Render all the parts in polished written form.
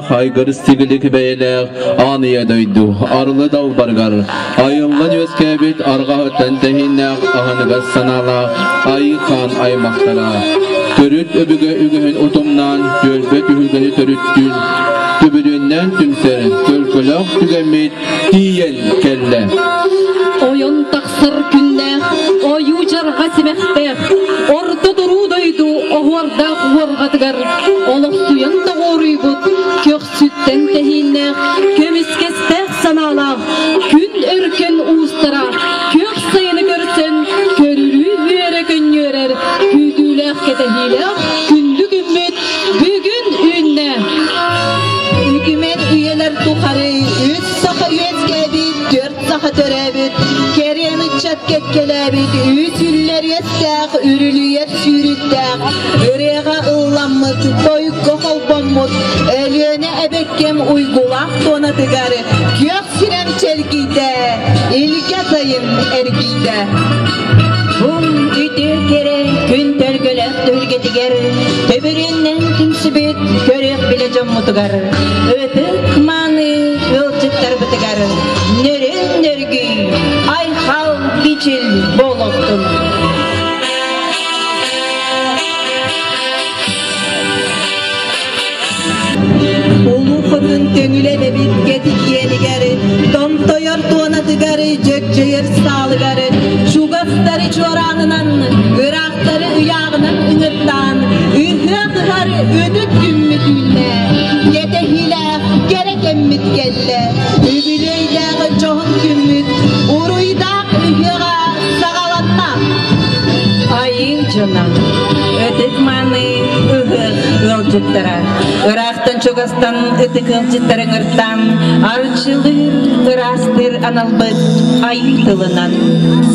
Айылҕалаах, айгырыс тигилик бэйэлээх аан ийэ дойду арылы далбарыгар айыллан үөскээбит арҕаһыттан тэһииннээх аһыныгас санаалаах айыы хаан аймахтара төрүт өбүгэ үгэһин утумнаан түөлбэ түһүлгэни төрүттүүн түбүрүөннээн түмсэр төлкөлөөх түгэммит тиийэн кэллэ. Ойон тахсар күннээх, ойуу дьарҕа симэхтээх, орто туруу дойду оһуордаах уорҕатыгар олохсуйан тоҕуоруйбут көхсүттэн тэһииннээх, көмүскэстээх санаалаах күн өркөн уустара күөх сайыны көрсөн көрүрүү үөрэ көнньүөрэр күүтүүлээх кэтэһиилээх күндү күммүт бүгүн үүннэ. Үтүмэн үйэлэр тухары үс саха үөскээбит, түөрт саха төрөөбүт, кэриэн ыччат кэккэлээбит, үс үллэр үөстээх, үрүлүйэр сүүрүктээх, ырыаҕа ылламмыт, тойукка холбоммут, Өлүөнэ эбэккэм уйгулаах туонатыгар күөх сирэм чэлгийдэ, илгэ сайын эргийдэ. Бу үтүө кэрэ күн төлгөлөөх түһүлгэтигэр төбүрүөннэн түмсүбүт көрүөх билэ дьоммутугар ытык мааны ыалдьыттарбытыгар нөрүн нөргүй айхал бичил буолуохтун. Улуу хотун көҥүлэ эбэбит кэтитиэнигэр, томтойор туонатыгар, дьөкчөйөр саалыгар, чугастары чуораанынан, ыраахтары ыйааҕынан ыҥыртаан, ыһыах ыһар үтүт күммүт үүннэ, кэтэһиилээх кэрэ кэммит кэллэ, үбүлүөйдээх дьоһун күммүт уруйдаах ыһыаҕа саҕаланна. Айыы дьоно, ытык мааны ыһыах ыалдьыттара, ыраахтан чугастан ытык ыалдьыттары ыҥыртаан, арчылыыр, ыраастыыр аналбыт айыы тылынан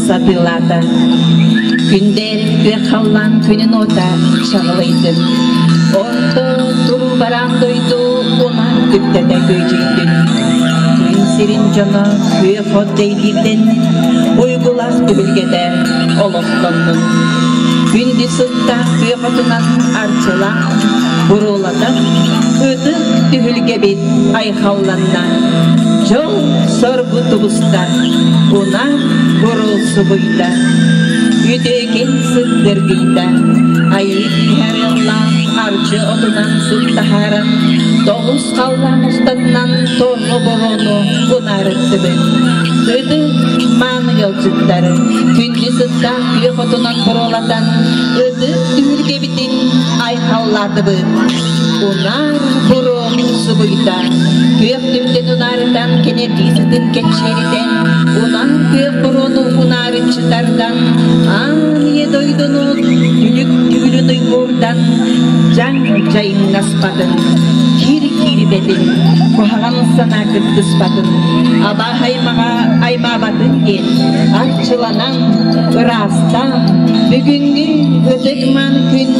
сатыылаата. Күндээр күөх халлаан күнүн уота чаҕылыйдын. Орто туруу бараан дойду унаар күптэтэ күөдьүйдүн. Күн сирин дьоно күөх от дэйбиирдэннин, уйгулаах түһүлгэтэ олохтоннун. Күндү сыттаах күөх отунан арчылаах, буруолатан, ытык түһүлгэбит айхалланна. Дьол соргу тубуста, унаар буруол субуйда. Үтүөкэн сыт дыргыйда, айыы киһи арыаллаах арчы отунан сыт таһааран, тоҕус халлаан устатынан торҕо борону унаарыттыбыт. Ытык мааны ыалдьыттар, күндү сыттаах күөх отунан буруолатан, ытык түһүлгэбитин айхаллаатыбыт. Унаар буруо субуйда, күөх түптэн унаарытан кэнэрдии сытын кэччиэритэн, унаар күөх буруону унаарыччы тардан, аан ийэ дойдуну түлүк түүлүн уйгуурдан, дьаҥ дьайыҥнаспатын, кир киирбэтин, куһаҕан санаа кыттыспатын, абааһы аймаҕа аймаабатын диэн арчыланан, ыраастаан, бүгүҥҥү ытык-маан күн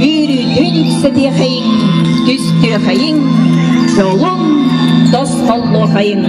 үөрүүтүн үксэтиэхэйиҥ, түстүөхэйиҥ, дьолун тосхоллуохайыҥ.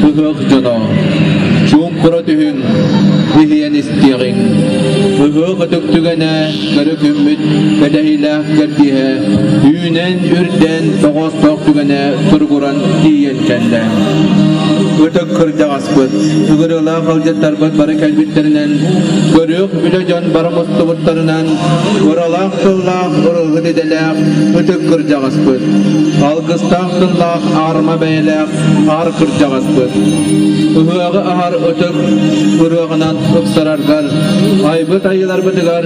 Ыһыах дьоно, чуумпура түһүҥ, иһийэн истиэҕиҥ. Ыһыах ытык түгэнэ, көрө күммүт кэтэһиилээх кэрдииһэ, үүнэн, үрдээн, тоҕоостоох түгэнэ туругуран тиийэн кэллэ. Ытык кырдьаҕаспыт, ыгырыылаах алдьаттарбыт бары кэлбиттэринэн, көрүөх үлэ дьон бары мустубуттарынан, ыралаах тыллаах, ырыаһыт идэлээх ытык кырдьаҕаспыт, алгыстаах тыллаах аарыма бэйэлээх аар кырдьаҕаспыт. Ыһыаҕы аһар ытык ырыаҕынан ыпсараргар, айбыт айыыларбытыгар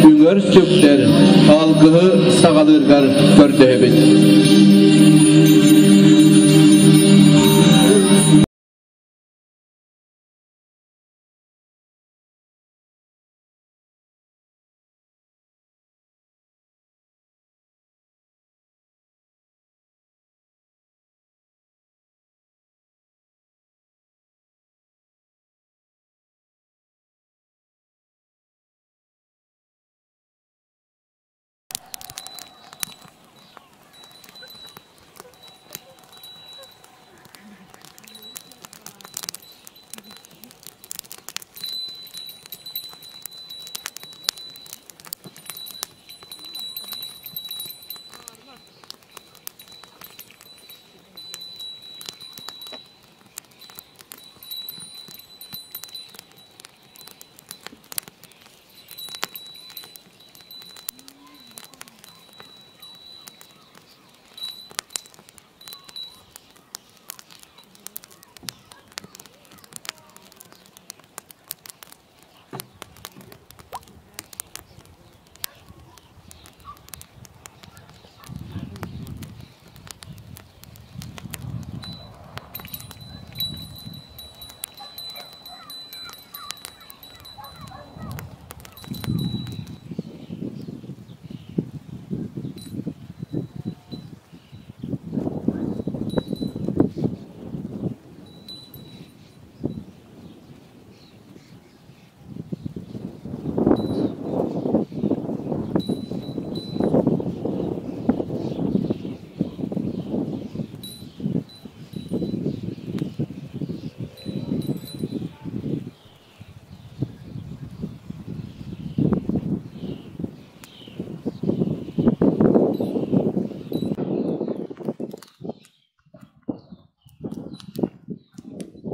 үҥэр сүктэр, алгыһы саҕалыыргар көрдөһөбүт.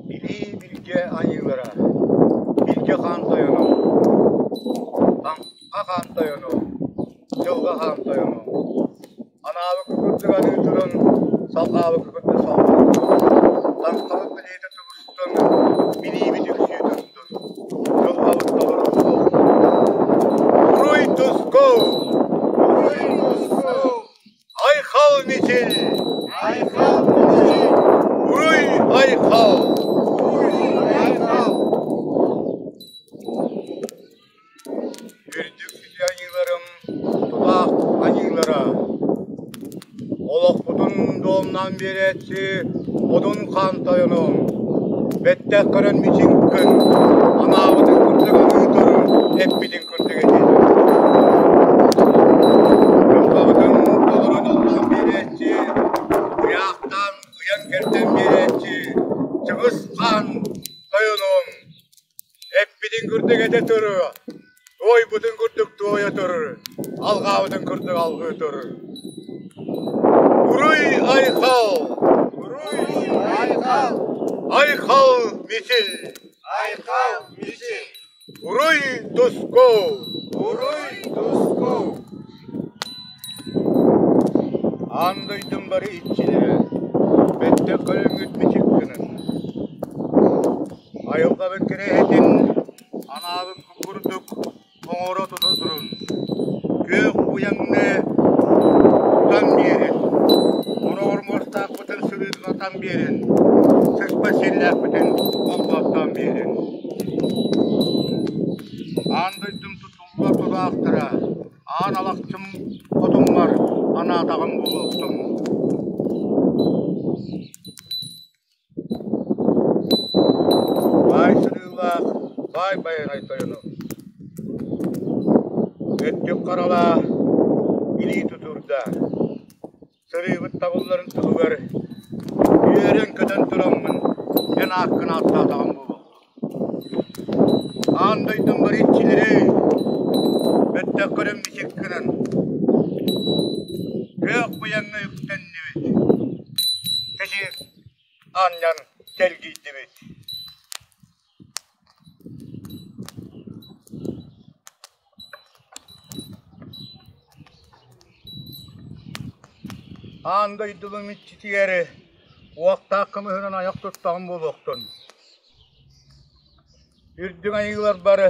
Билии билгэ айыылара, билгэ хаан тойоно, таҥха хаан тойоно, дьылҕа хаан тойоно, анаабыкка курдук аныы туран, салҕаабыкка курдук салҕыы таҥхабыт билиитэ тубустун, билиибит үксүү турдун, дьылҕабыт толору буоллун. Уруй туску! Уруй туску! Айхал мичил! Айхал мичил! Уруй айхал! Уруй айхал! Үрдүк сүдү аньыыларым, тутаах аньыылара. Олохпутун дуомнаан биэрээччи Одун хаан тойонум, бэттэх көрөн мичиҥ күн, анаабытын курдук аныы турун, эппитин курдук этин. Дьылҕабытын толору доллоһон биэрээччи, ыйаахтаан ыйан-кэрдэн биэрээччи Чыҥыс хаан тойонум, эппитин курдук этэ туруо, туойбутун курдук туойа турur, алҕаабытын курдук алҕыы турur. Уруй айхал! Уруй айхал! Айхал мичил! Айхал мичил! Уруй туску! Уруй туску! Аан дойдум бары иччилэрэ, бэттэх көрөҥҥүт мичик гынын. Айылҕабыт кэрэһитин анаабыт курдук оҥоро тута турун, күөх уйаҥны тутан биэрин, хороҕор муостаахпытын сырыытылатан биэрин, сыспа сиэллээхпитин холбооттоон биэрин. Аан дойдум тутулла тулаахтара, аан алахчым хотуммар анаатаҕым буолуохтун. Баай сырыылаах баай байанай тойону Өттүк харалаа илии тутуурда Сырыыбыт табылларын туһугар үөрэн-көтөн тураммын эн Диэн ааккын ааттаатаҕым буолуо. Аан дойдум бары иччилэрэ, бэттэх көрөн мичик гынан, күөх быйаҥҥа үктэннибит, кэчир анньан чэлгийдибит. Аан дойдулун иччитигэр уохтаах кымыһынан айах туттаҕым буолуохтун. Үрдүҥ айыылар бары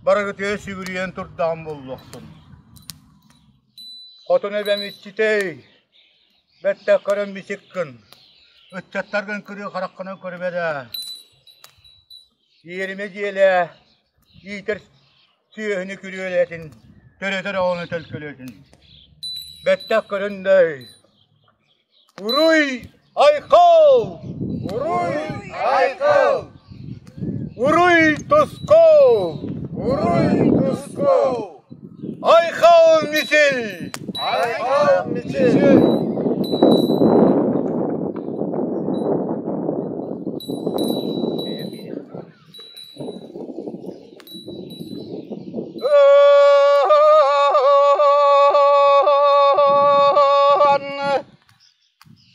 барыгытыгар сүгүрүйэн турдаҕым буолуохтун. Хотун эбэм иччитэй, бэттэх көрөн мичик гын, ыччаттаргын кырыы хараххынан көрүмэ да, иэримэ дьиэлээ, иитэр сүөһүнү күрүөлээтин, төрөтөр оҕону төлкөлөөтүн. Бэттэх көрүннэй. Уруй айхал! Уруй айхал! Уруй тускул! Уруй тускул! Айхал мичил! Айхал мичил!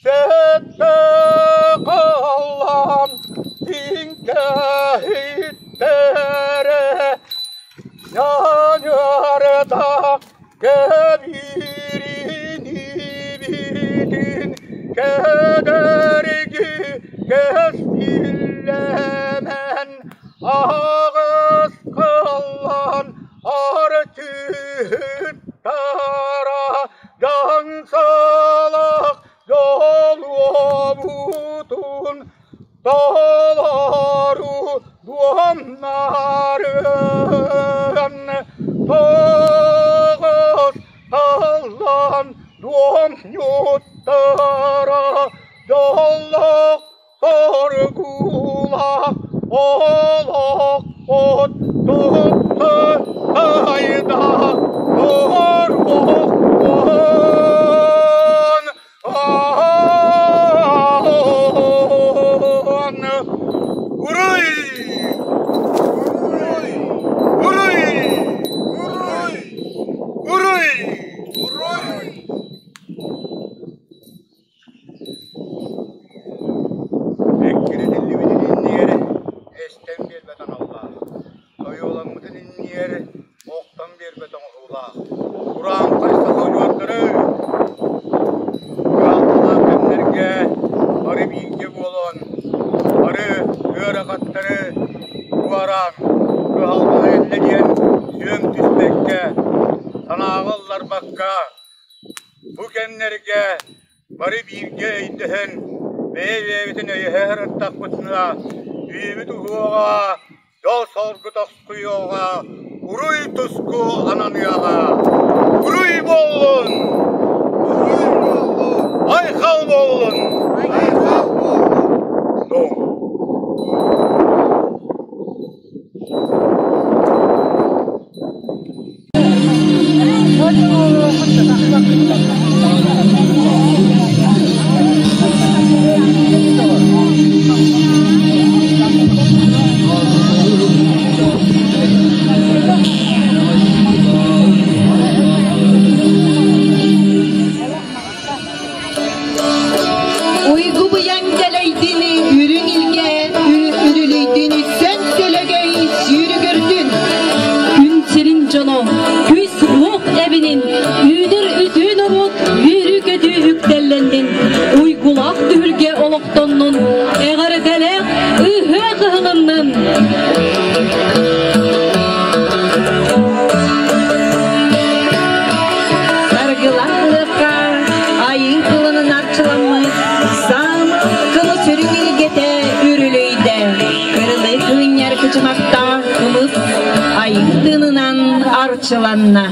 Сэттэ халлаан тиҥкэһиттэрэ ньаньарда кэбииринибитин кэдэрги кэскиллэмэн аҕыс халлаан арчыһыттара дьаҥсалах дьолуобутун толору дуомнарын тоҕус таллан дуомньуттара дьоллоох Соргулаах олох от туттайда торбохон Уруй! Уруй! Уруй! Уруй! Уруй! Эккирэтиллибитин иннигэр эстэн биэрбэт аналлаах, ойууламмытын иннигэр охтон биэрбэт оҥоһуулаах, урааҥхай саха удьуордары кыһалҕалаах кэмнэргэ бары бииргэ буолан, бары ыарахаттары туораан, кыһалҕаны эллэ диэн сүөм түспэккэ, санааҕа ылларбакка, бу кэмнэргэ Бары бииргэ өйдөһөн, бэйэ-бэйэбитин өйөһө сырыттахпытына, үйэбит уһуоҕа, дьол-соргу тосхуйуоҕа, уруй-туску ананыаҕа! Уруй буоллун! Уруй буоллун! Айхал буоллун! Айхал буоллун! Уйгу быйаҥ дэлэйдин, үрүҥ илгэ үрүлүйдүн, сөн сөлөгөй сүүрүгүрдүн. Күн сирин дьоно, күүс-уох эбинин, үүнэр үтүө норуот үөрүү-көтүү үктэллэннин, уйгулаах түһүлгэ олохтоннун, эҕэрдэлээх ыһыах ыһылыннын! Саргылаах ылыахха айыы тылынан арчыламмыт саамай кылыс үрүҥ илгэтэ үрүлүйдэ. Кырылыы кыынньар кычымахтаах кымыс айыы тыынынан арчыланна.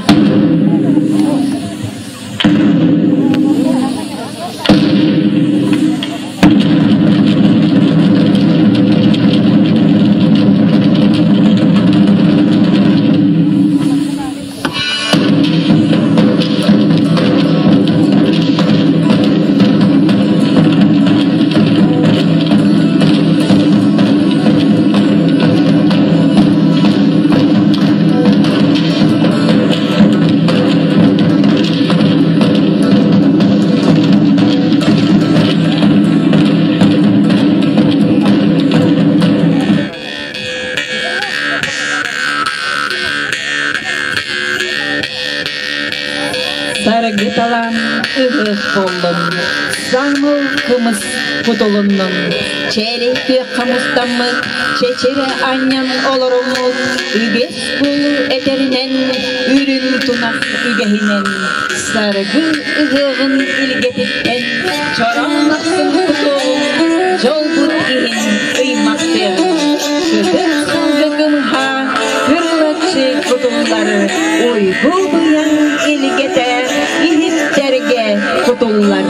Далан ыһыах буоллун, саамыл кымыс кутулуннун, чээлэй күөххэ мустаммыт, чэчирэ анньан олоруммут, үгэс буолуу этэринэн, үрүҥ тунах үгэһинэн, саргы ыһыаҕын илгэтиттэн чороҥ ахсын кутуоҕуҥ, дьолбут иһин ыймахтыаҕыҥ. Көтөр сылгы кымыһа кырылаччы кутуллар, уйгу быйаҥ илгэтэ иһиттэргэ кутуллар.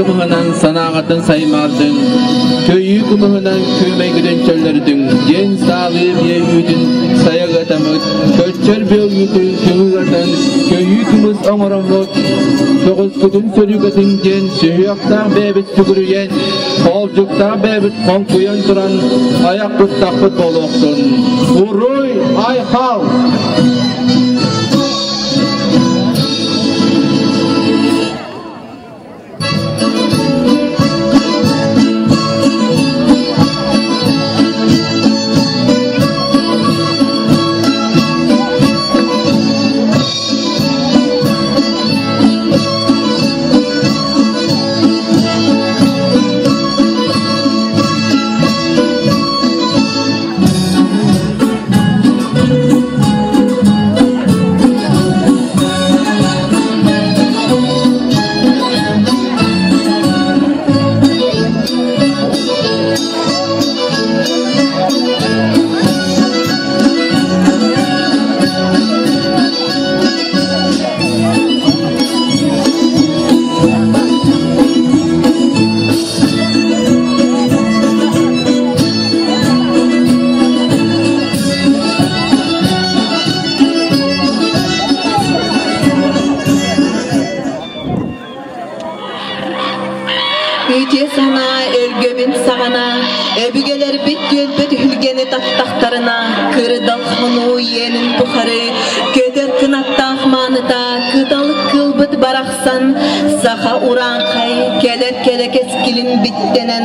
кымыһынан санааҕытын саймаардыҥ, көйүү кымыһынан күөмэйгитин чөллөрдүҥ, диэн саалыы биэ үүтүн сайа ыатаммыт, көччөр биэ үүтүн көҥүл ыатан, көйүү кымыс оҥороммут, көҕүскүтүн сөрүүкэтиҥ диэн сүһүөхтээх бэйэбит сүгүрүйэн, хоолдьуктаах бэйэбит хоҥкуйан туран айах туттахпыт буолуохтун. Уруй айхал! Үтүө санаа өлгөмүн саҕана өбүгэлэрбит түөлбэ түһүлгэни таттахтарына кырдал хонуу иэнин тухары көтөр кынаттаах мааныта кыталык кыылбыт барахсан саха урааҥхай кэлэр кэрэ кэскилин биттэнэн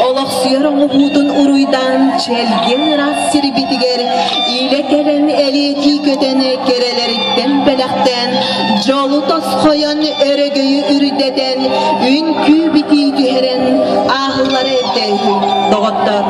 олохсуйар оҥоһуутун уруйдаан чэлгиэн ыраас сирбитигэр илэ кэлэн элиэтии көтөн кэрэлэриттэн бэлэхтээн дьолу тосхойон өрөгөйү үрдэтэн үҥкүү битии түһэрэн ааһыллара эбитэ үһү доҕоттор.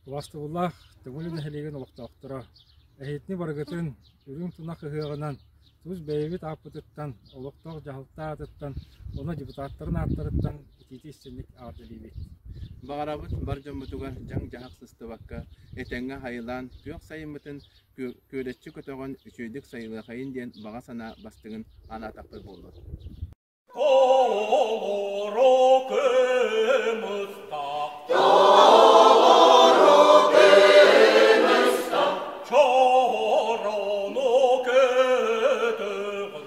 Убастабыллаах Төҥүлү нэһилиэгин олохтоохторо, эһиитини барыгытын үрүҥ тунах ыһыаҕынан Тус бэйэбит ааппытыттан, олохтоох дьаһалта аатыттан уонна депутаттарын ааттарыттан итиити истинник эҕэрдэлиибит. Баҕарабыт бар дьоммутугар дьаҥ-дьаһах сыстыбакка, этэҥҥэ хайылаан, күөх сайыммытын күөрэччи көтөҕөн үчүгэйдик сайылыахайын диэн баҕа санаа бастыҥын анаатахпыт буоллун. Толору кымыстаах, чорону көтөҕүн,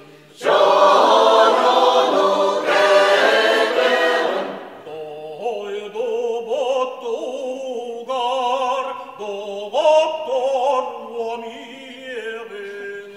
дойдубутугар доҕоттор уомиэҕин.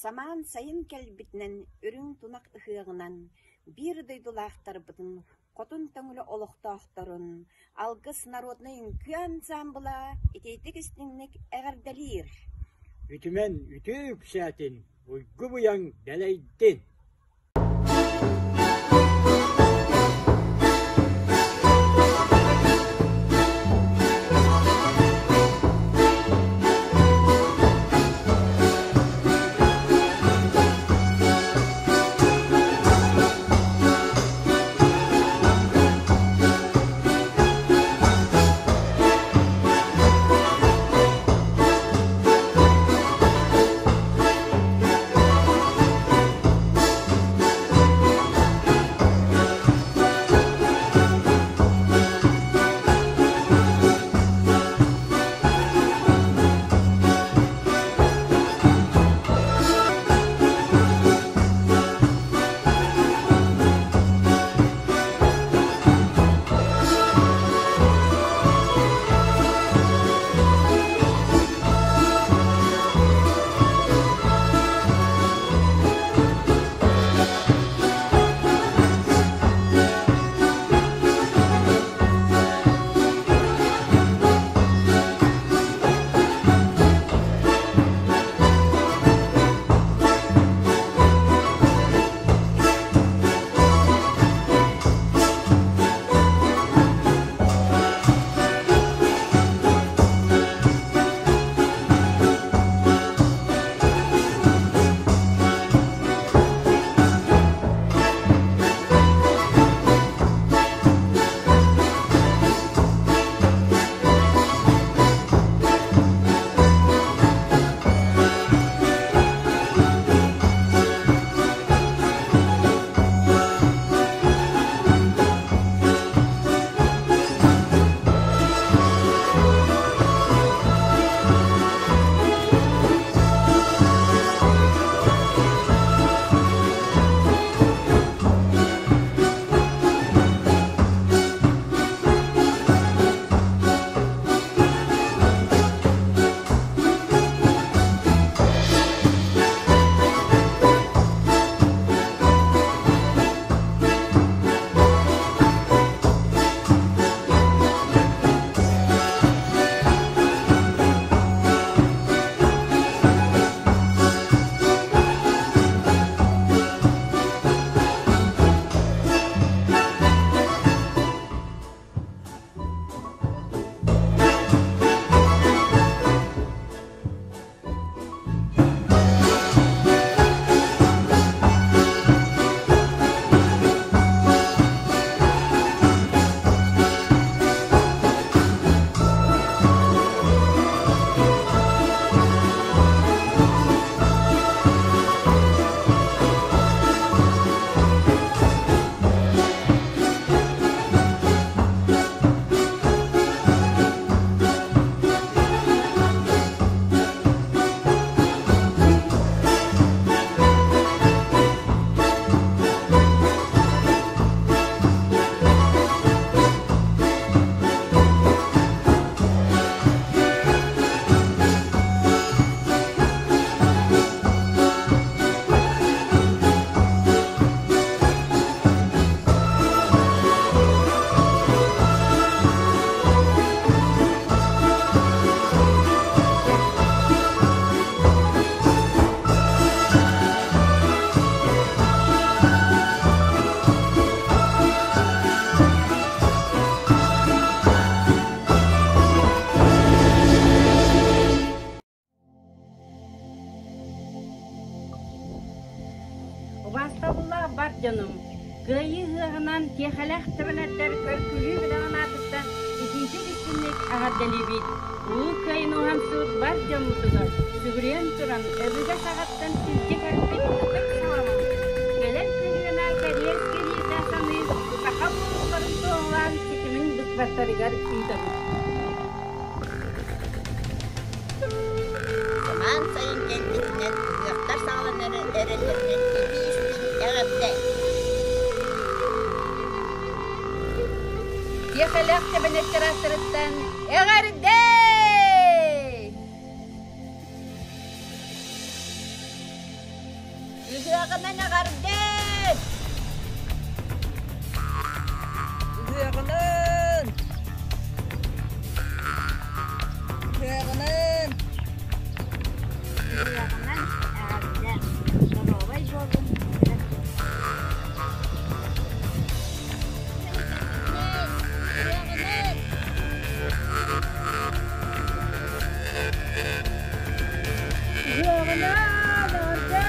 Самаан сайын кэлбитинэн үрүҥ тунах ыһыаҕынан биир дойдулаахтарбытын Хотун Төҥүлү олохтоохторун Алгыс народнай үҥкүү ансаамбыла итиитик истиҥник эҕэрдэлиир. Үтүмэн үтүө үксээтин, уйгу-быйаҥ дэлэйдин! Убаастабыллаах бар дьонум, Кыайыы ыһыаҕынан тиэхэлээх тэбэнэттэр көр-күлүү бэлэҕин аатыттан итиитик истинник эҕэрдэлиибит! Улуу Кыайыыны уһансыбыт бар дьоммутугар сүгүрүйэн туран өбүгэ саҕаттан илдьэ кэлбит ытык саламабыт кэлэр көлүөнэ кэриэс кэриэтэ саныыр саха буолууларын туоһулаан ситимин быспаттарыгар ыытабыт. Самаан сайын кэлбитинэн ыһыахтар саҕаланар эрэллэринэн итии-истиҥ эҕэрдэ! Тиэхэлээх тэбэнэттэр ааттарыттан Ыһыаҕынан эҕэрдэ! Ыһыаҕынан! Ыһыаҕынан! Ыһыаҕынан эҕэрдэ! Доруобай буолун! Ыһыаҕынан! Ыһыаҕынан эҕэрдэ!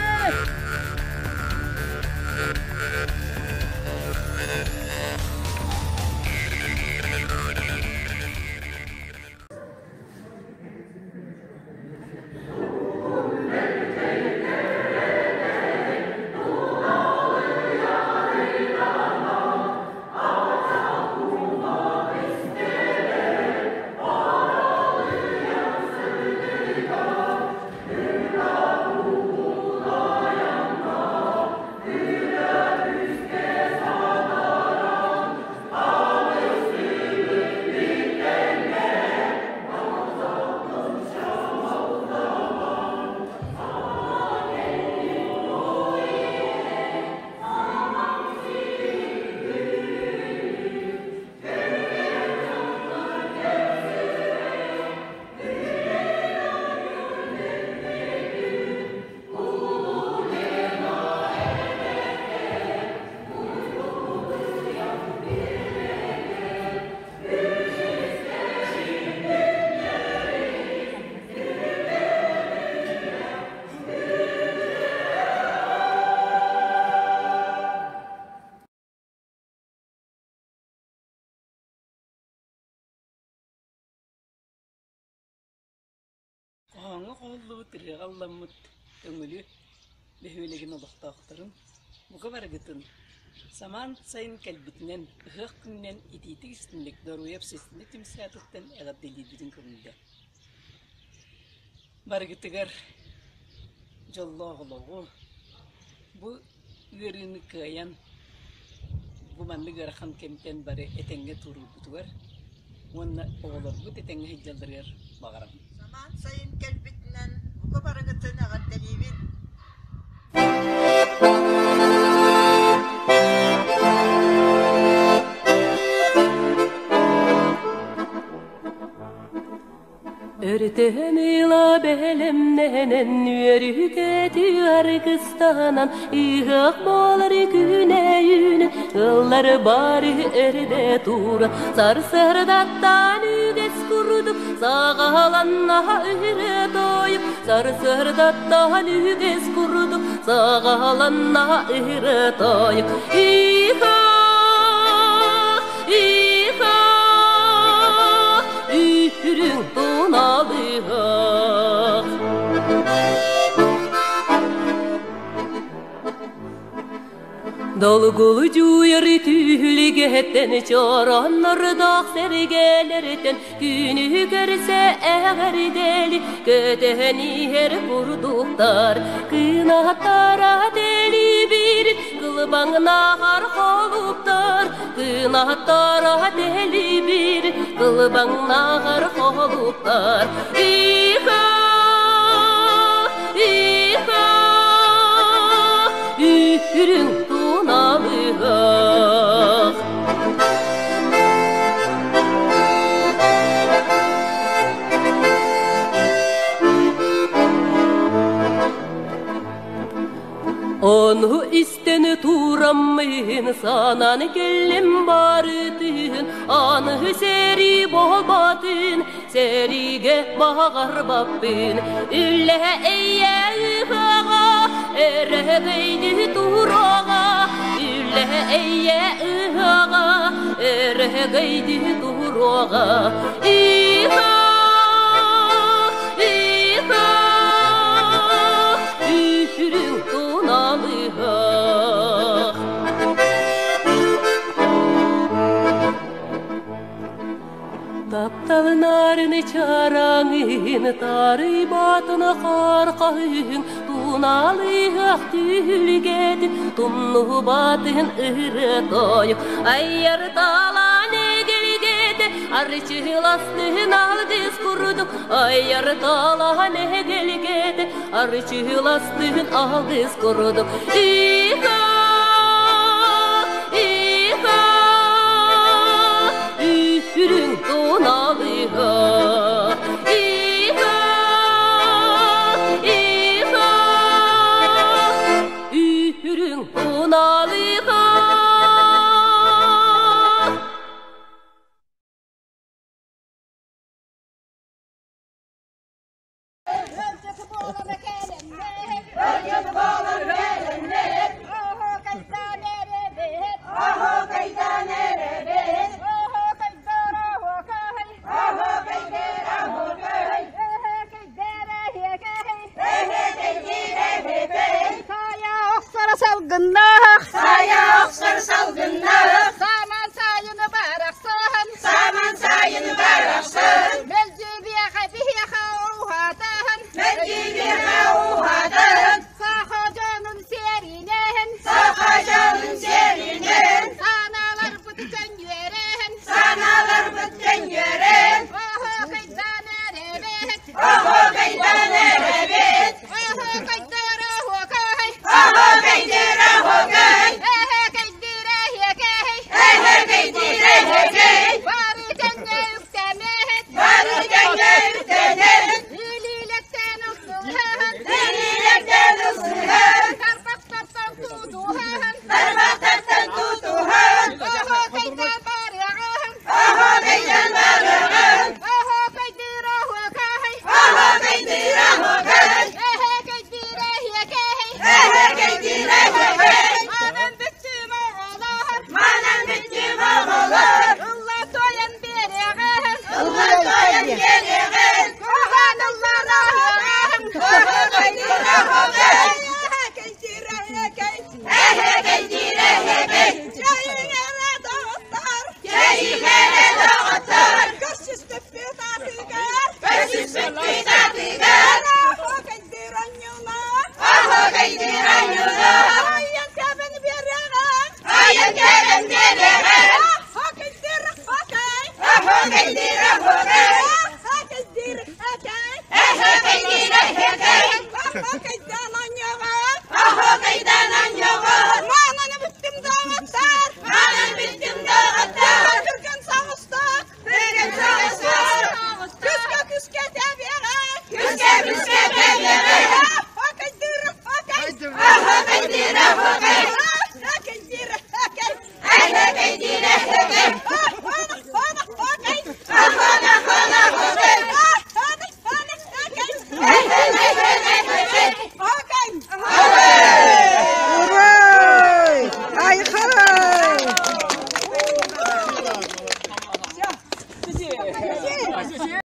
Хоһооҥҥо хоһуллубут ырыаҕа ылламмыт Төҥүлү бөһүөлэгин олохтоохторун бука барыгытын самаан сайын кэлбитинэн, ыһыах күнүнэн итиитик-истиҥник Доруобуйа общественнай түмсүүтүттэн эҕэрдэлиирбитин көҥүллэ. Барыгытыгар дьоллоох олоҕу, бу ыарыыны кыайан, бу маннык ыарахан кэмтэн бары этэҥҥэ туоруурбутугар уонна оҕолорбут этэҥҥэ сылдьалларыгар баҕарабын. Самаан сайын кэлбитинэн бука барыгытын эҕэрдэлиибин! Өртөһөн ыла бэлэмнэнэн үөрүүкэти аргыстанан ыһыах буолар күнэ үүнэн ыллар бары эрдэ тура сарсыардаттан үгэс курдук саҕаланнаһа ыһыры тойук сарсыардаттан үгэс курдук саҕаланнаһа ыһыры тойук Иха Иха Үрүҥ туналыһах Долгулдьуйар түһүлгэттэн чороннордоох сэргэлэртэн күнү көрсө эҕэрдэли көтөн иһэр курдуктар кынаттара дэлибир кылбаҥнаахар холуптар кынаттара дэлибир кылбаҥнаахар холуптар Иха Иха Үрүҥ туналыһах Ону истэн тураммын санаан кэллим барытын, аны сэрии буолбатын, сэриигэ баҕарбаппын. Үлэ эйэ ыһыаҕа, эрэһэгэйди туруоҕа, үлэ эйэ ыһыаҕа, эрэһэгэйди туруоҕа. Иха, иха, үрүҥ туналыһах. Тапталын арыны чараҥын, тарыйбатын хархаһын, туналыһах түһүлгэтин, тумнубатын ырыа тойук, айар талаан эгэлгэтэ, Арчыластыһын алгыс курдук айар талаһан эгэлгэтэ Арчыластыһын алгыс курдук Иха, иха, үрүҥ туналыга Иха, иха, үрүҥ туналыга.